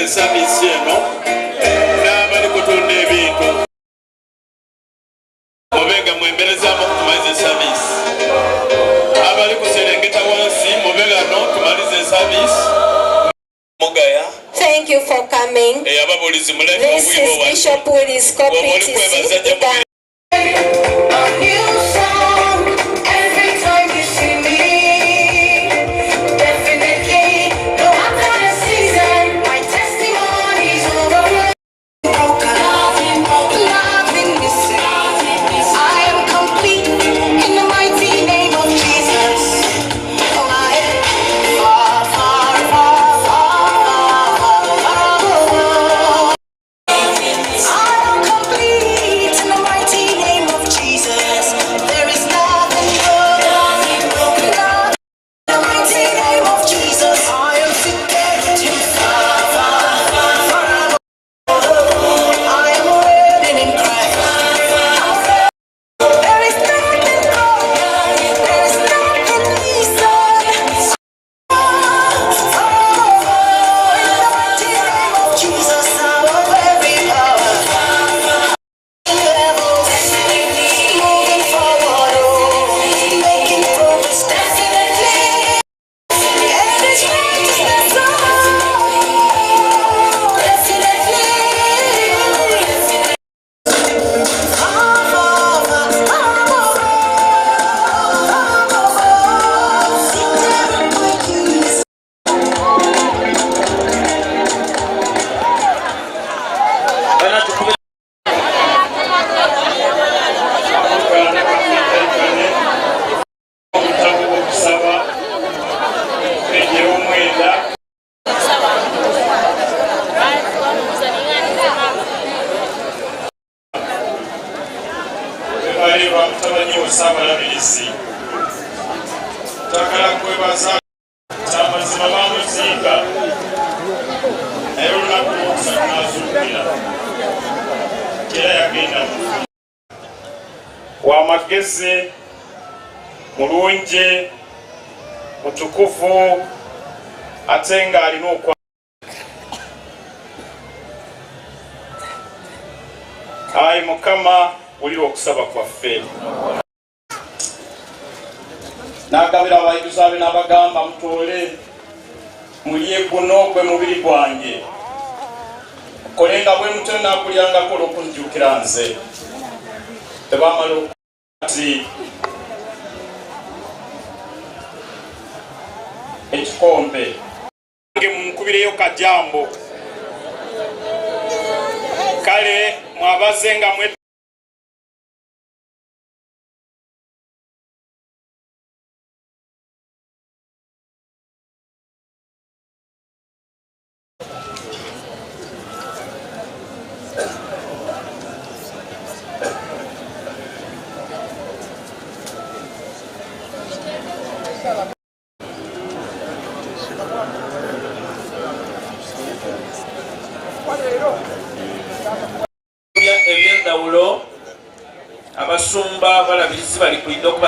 Tumalize service eno n'abali kutunda ebintu mube nga mwemberezaamu okutumaliza service. Abali kuserengeta wansi mube ghano tumalize service. Mugaya. Thank you for coming. Eh, ababuulizi muleke This obwibo is wano. Bishop Willis Bw'oba oli PTC. kwebaza ajja Uganda. A new song every time you see me. Definitely, no matter the season, my testimony's over. Loving this, I am complete in the mighty name of Jesus. Oh, I am far, far, far, far, far, far above. I am complete in the mighty name of Jesus. There is nothing broken. In the mighty name of Jesus, I am seated with him far, far, far, far above. I am reigning in Christ. There is nothing broken. There is nothing missing. In the mighty name of Jesus, above every power. Levels, moving forward, oh, making progress definitely. And it's righteousness, oh, definitely. Far, far, far, far above, far above, seated in my peace. Bana tukube. Obutabo bw'okusaba peegi ey'omwenda. Webale lwa mutabani wo Ssaabalabirizi. Njagala kwebaza kyamazima bamuziika naye olunaku lwokusatu n'azuukira era yagenda mu wa magezi mulungi mutukuvu ate ng'alina okwa ayi Mukama wulira okusaba kwaffe. N'agabira abayigirizwa be n'abagamba, mutoole mulye, guno gwe mubiri gwange, mukole nga bwe mutyo naakulyangako olw'okunjukira nze. Tebamala ati ekikompe munkubireyo kajambo kale mwabaze nga mwe Ebyendawulo abasumba abalabirizi bali kulinda okuba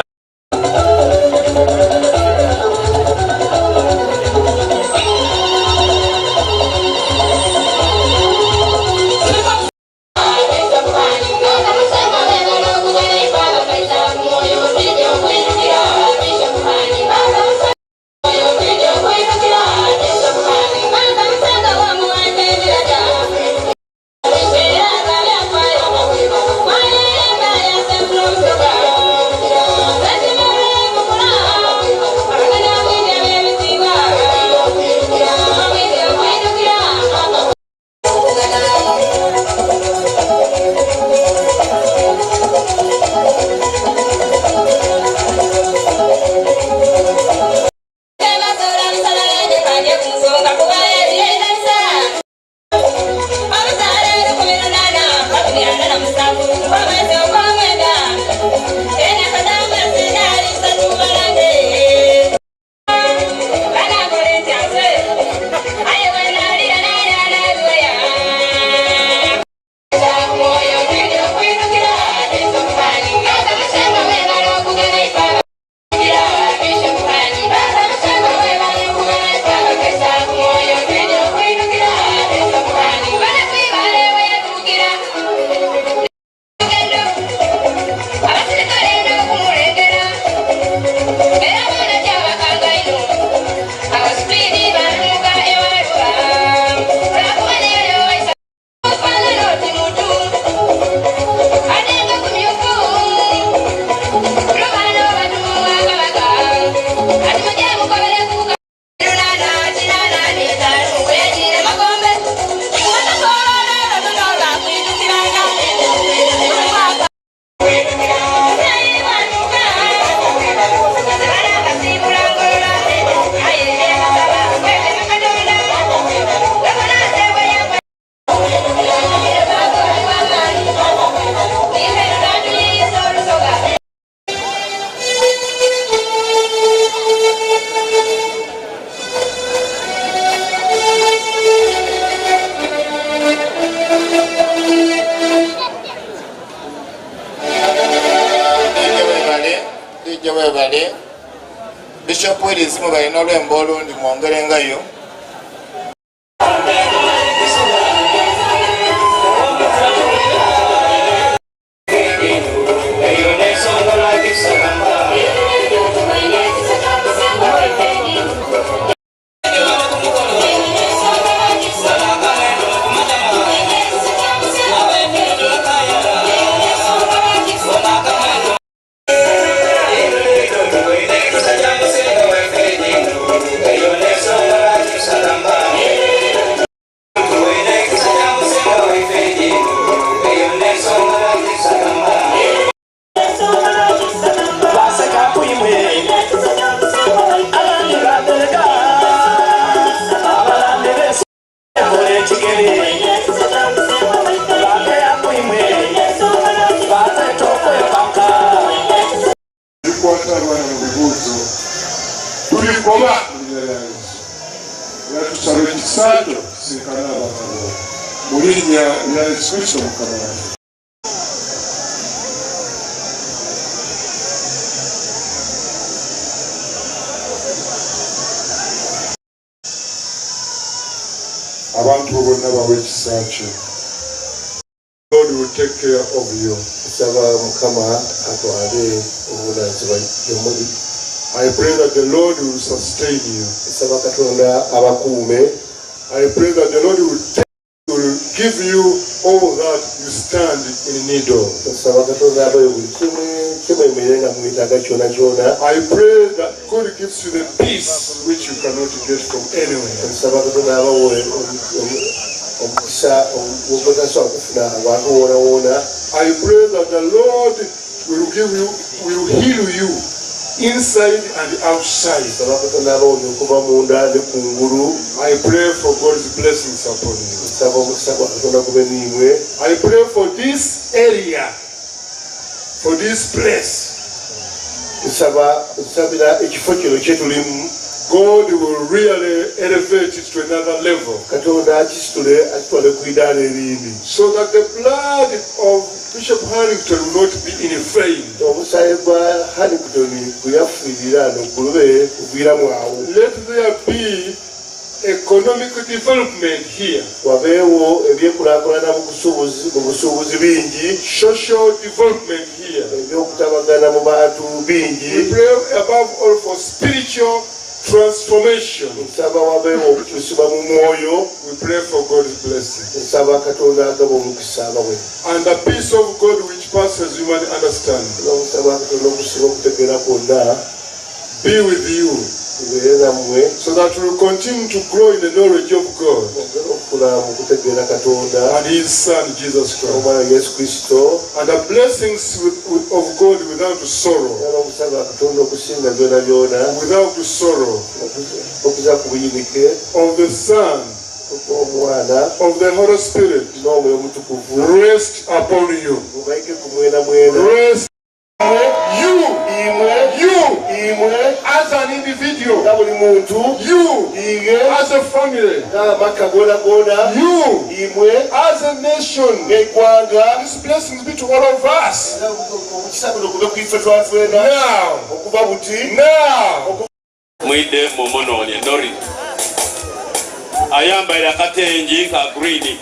Bishop Willis mwebale n'olwembo olundi mwongerengayo. Bikwata abaana mu bibuuzo tulikoba mu linnya lya Yesu era tusaba ekisa kyo kisinkane abaana bo mu linnya lya Yesu Kristo Mukama waffe. Abantu bo bonna bawe ekisa kyo. God will take care of you. Nsaba Mukama atwale obuvunanyizibwa gyemuli. I pray that the Lord will sustain you. Nsaba Katonda abakuume. I pray that the Lord will take, will give you all that you stand in need of. Nsaba Katonda abawe buli kimwe kyemwemerere nga mwetaaga kyona kyona. I pray that God gives you the peace which you cannot get from anywhere. Nsaba Katonda abawe omukisa ogwotasobola kufuna awantu wona wona. I pray that the Lord will give you, will heal you inside and outside. Nsaba Katonda abawonya okuva munda ne kungulu. I pray for God's blessings upon you. Nsaba omukisa gwa Katonda gube niimwe. I pray for this area, for this place. Nsaba nsabira ekifo kino kyetulimu. God will really elevate it to another level. Katonda akisitule akitwale ku idaala erindi. So that the blood of Bishop Harrington will not be in vain. Omusaayi gwa Harrington gwe yafiirira no gulube kuviiramu awo. Let there be economic development here. Wabeewo ebyekulaakulana mu busuubuzi mu busuubuzi bingi. Social development here. Ebyokutabagana mu bantu bingi. We pray above all for spiritual transformation. Nsaba wabeewo okukyusibwa mu mwoyo. We pray for God's blessing. Nsaba Katonda agaba omukisa abawe. And the peace of God which passes human understanding. N'omukisa gwa Katonda ogusinga okutegeera kwonna. Be with you. Gubeere nammwe. So that we will continue to grow in the knowledge of God. Mwongere okukula mu kutegeera Katonda. And his son Jesus Christ. N'omwana Yesu Kristo. And the blessings with, with, of God without sorrow. Era n'omukisa gwa Katonda ogusinga byona byona. Without sorrow. Okuza ku buyinike. Of the Son. Okw'Omwana. Of the Holy Spirit. N'Omwoyo Omutukuvu. Rest upon you. Gubaike ku mwena mwena. Rest you, Imwe. you, Imwe. as an individual, Nga buli muntu. you, Iye. as a family, Ng'amaka gona gona. you, Imwe. as a nation. Ng'eggwanga. These blessings be to all of us. Omukisa guno gube ku ife twafwena. Now, Okuva buti. now. Mwidde mumunoonie Nori ayambaire akatengi ka green.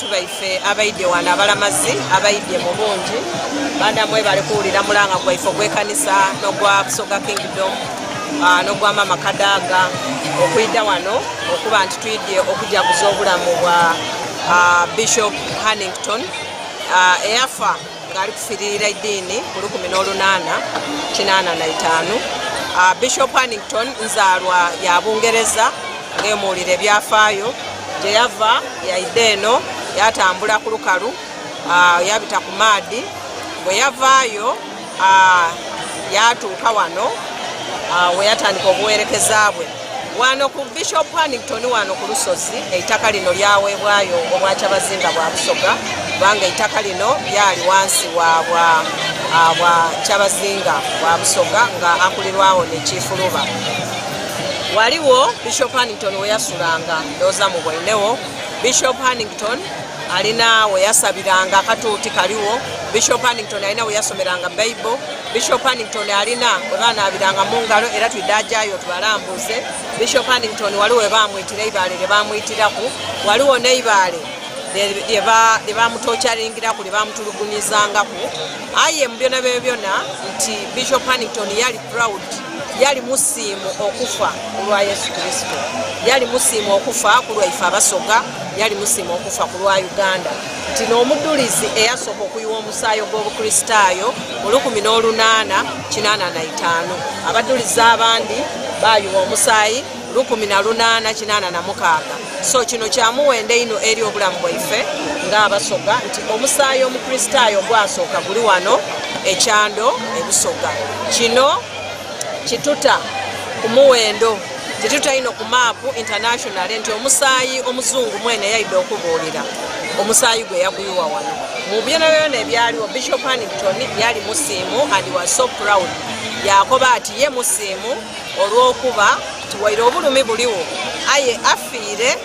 abantu baife abaidye wano abalamazi abaidye mu bungi banda mwebale kuwulira mulanga gwaife ogw'ekanisa n'ogwa Busoga Kingdom ah, n'ogwa Mama Kadaga okwidha wano okuba nti twidye okujaguza obulamu bwa ah, Bishop Hannington ah, eyafa ng'ali kufiririra eddiini ku 1885. Bishop Hannington nzaalwa ya Bungereza ng'emuwulira ebyafaayo gye yava yaidha eno yatambula ku lukalu yabita ku maadhi bwe yavaayo yatuuka wano we yatandika obuwerekeza bwe. Wano ku Bishop Hannington wano ku lusozi eitaka lino lyaweebwayo obwakyabazinga bwa Busoga kubanga eitaka lino lyali wansi wa bwa ah, bwa kyabazinga bwa Busoga nga akulirwawo ne Chief Luba. Waliwo Bishop Hannington we yasulanga ndowooza mubwainewo. Bishop Hannington alina we yasabiranga akatuuti kaliwo. Bishop Hannington alina we yasomeranga Bible. Bishop Hannington alina we banaabiranga mu ngalo era twidaajayo tubalambuze. Bishop Hannington waliwo we baamwitira eibaale lye baamwitiraku, waliwo n'eibaale lye baamutokyaringiraku lye baamutulugunyizangaku. Aye mu byona byobyona nti Bishop Hannington yali proud, yali musiimu okufa ku lwa Yesu Kristo, yali musiimu okufa ku lwaife Abasoga, yali musiimu okufa ku lwa Uganda. Nti n'omudulizi eyasooka okuyiwa omusaayi ogw'Obukristaayo mu 1885. Abadulizi abandi baayuwa omusaayi 1886. So kino kya muwendo inho eri obulamu bwaife ng'Abasoga nti omusaayi Omukristaayo ogwasooka guli wano e Kyando e Busoga. Kino kituta ku muwendo, kituta inho ku maapu internationally nti omusaayi omuzungu mwene yaidha okubuulira omusaayi gwe yaguyuwa wano. Mu byonabyona ebyaliwo, Bishop Hannington yali musiimu and he was so proud. Yaakoba ati ye musiimu olw'okuba nti waire obulumi buliwo aye afiire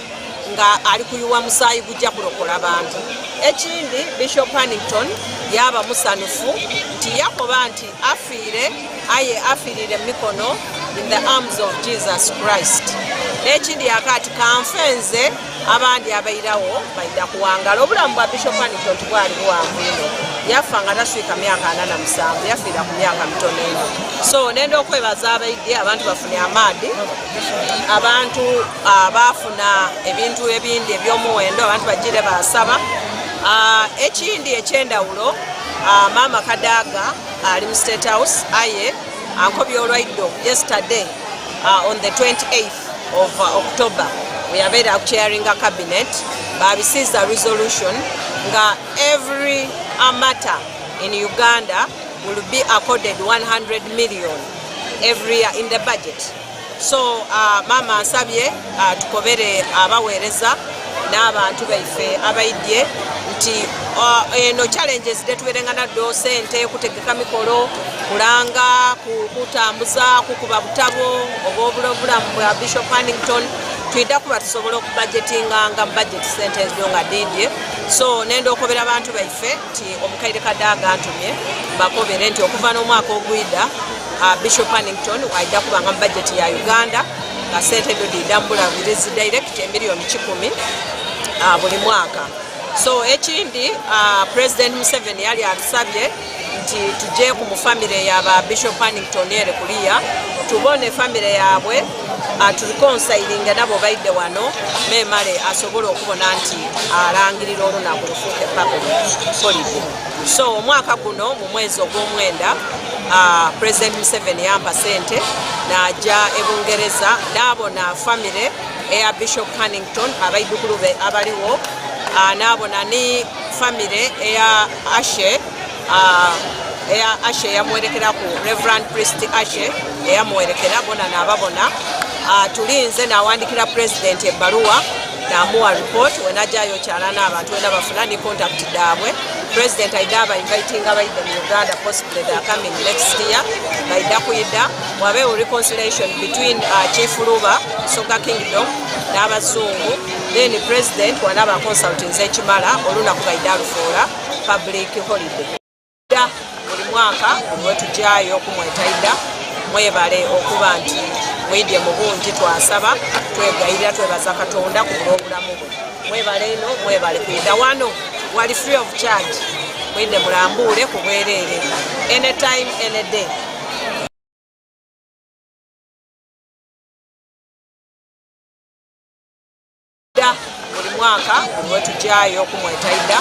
nga ali kuyuwa musaayi gujja kulokola bantu. Ekindi Bishop Hannington yaaba musanhufu nti yakoba nti afiire aye afiirire mu mikono in the arms of Jesus Christ. N'ekindi yaka ati kanfe nze abandi abairawo baidha kuwangala. Obulamu bwa Bishop Hannington tibwali buwanvu inho, yafa nga taswika myaka 47, yafiira ku myaka mitono inho. So nenda okwebaza abaidye, abantu bafune amaadhi, abantu baafuna ebintu ebindi eby'omuwendo, abantu bajire baasaba. Ekindi eky'endhawulo, Maama Kadaga ali mu State House aye ankobye olwaidho yesterday on the 28th of October weyabeire akuchairinga cabinet babisiiza resolution nga every matter in Uganda will be accorded 100 million every year in the budget. So uh, maama ansabye uh, tukobere abaweereza n'abantu baife abaidye nti uh, eno challenges detuberenga naddo sente kutegeka mikolo kulanga kutambuza kukuba butabo obwobulamu bwa Bishop Hannington twidha kuba tusobola okubajetinganga mu budget sente ezo nga didye so nenda okobera abantu baife nti omukaire Kadaga antumye mbakobere nti okuva n'omwaka ogwidha uh, Bishop Hannington aidha kubanga mu budget ya Uganda nga sente edo dhidha mu bulabirizi direct emiliyoni kikumi uh, buli mwaka so ekindi uh, President Museveni yali atusabye nti tuje ku mu famire ya ba Bishop Hannington ere kuliya tubone famire yabwe atureconcilinge nabo baide wano memale asobole okubona nti alangirira olunaku lufuuke public holiday. So omwaka guno mu mwezi ogw'omwenda uh, President Museveni yampa sente naja e Bungereza nabona famire eya Bishop Hannington abaidukulu be abaliwo uh, nabona ni famire eya Ashe uh, eya Ashe eyamuwerekeraku Reverend Priest Ashe eyamuwerekera bona nababona uh, tulinze nawandikira President ebbaluwa namuwa report wenajayo kyala n'abantu wena bafuna ni contact dabwe President aida aba inviting abaidde mu Uganda possibly they are coming next year baida kwida wabeewo reconciliation between uh, Chief Luba Soga Kingdom n'abazungu then President wanaba consulting ekimala olunaku baida alufuula public holiday buli mwaka buli wetujayo okumwetaida mwebale okuba nti mwidye mu bungi twasaba twegayirira twebaza Katonda ku bulw'obulamu bwe. Mwebale inho, mwebale kwidha wano. Wali free of charge. Mwidhe mulambuule ku bwereere. Any time, any day. Ida buli mwaka buli lwetugyayo okumweta Ida.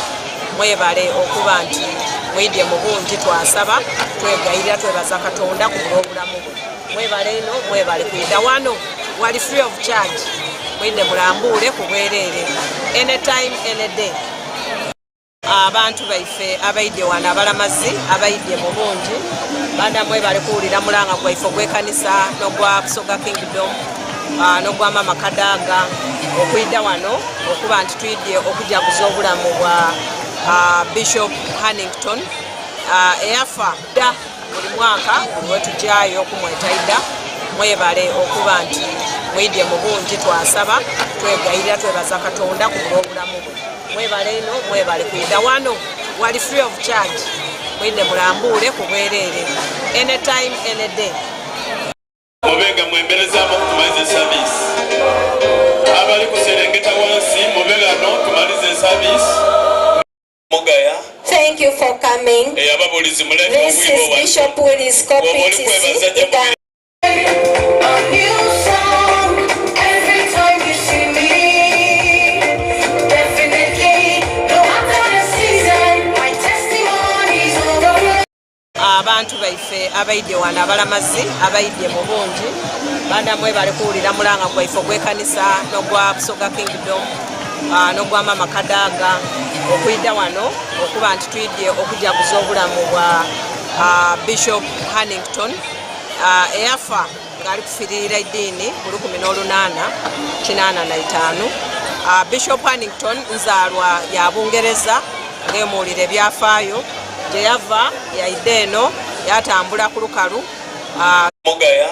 Mwebale okuba nti mwidye mu bungi twasaba twegayirira twebaza Katonda ku bulw'obulamu bwe. Mwebale inho, mwebale kwidha wano. Wali free of charge. Mwidhe mulambuule ku bwereere. Any time, any day. Abantu baife abaidye wano abalamazi abaidye mu bungi bana mwebale kuwulira mulanga gwaife ogw'ekanisa n'ogwa Busoga Kingdom n'ogwa Mama Kadaga okwidha wano okuba nti twidye okujaguza obulamu bwa Bishop Hannington eyafa dda buli mwaka buli lwetugyayo okumweta Ida. Mwebale okuba nti mwidye mu bungi twasaba twegayirira twebaza Katonda ku bulw'obulamu bwe. Mwebale inho, mwebale kwidha wano. Wali free of charge. Mwidhe mulambuule ku bwereere. Any time, any day. Mube nga mwemberezaamu okutumaliza esaviisi. Abali kuserengeta wansi mube ghano tumalize esaviisi. Mugaya. Thank you for coming. Eh, ababuulizi muleete This obwibo is wano. Bishop Willis Bw'oba oli kwebaza PTC jja Uganda. A new song every time you see me. Definitely, no matter the season, my testimony's overflow. Abantu baife abaidye wano abalamazi abaidye mu bungi bana mwebale kuwulira mulanga gwaife ogw'ekanisa n'ogwa Busoga Kingdom n'ogwa Mama Kadaga okwidha wano okuba nti twidye okujaguza obulamu bwa Bishop Hannington eyafa ng'ali kufiirira eddiini mu 1885. Bishop Hannington nzaalwa ya Bungereza ng'emuwulira ebyafaayo gye yava yaidha eno yatambula ku lukalu. Mugaya.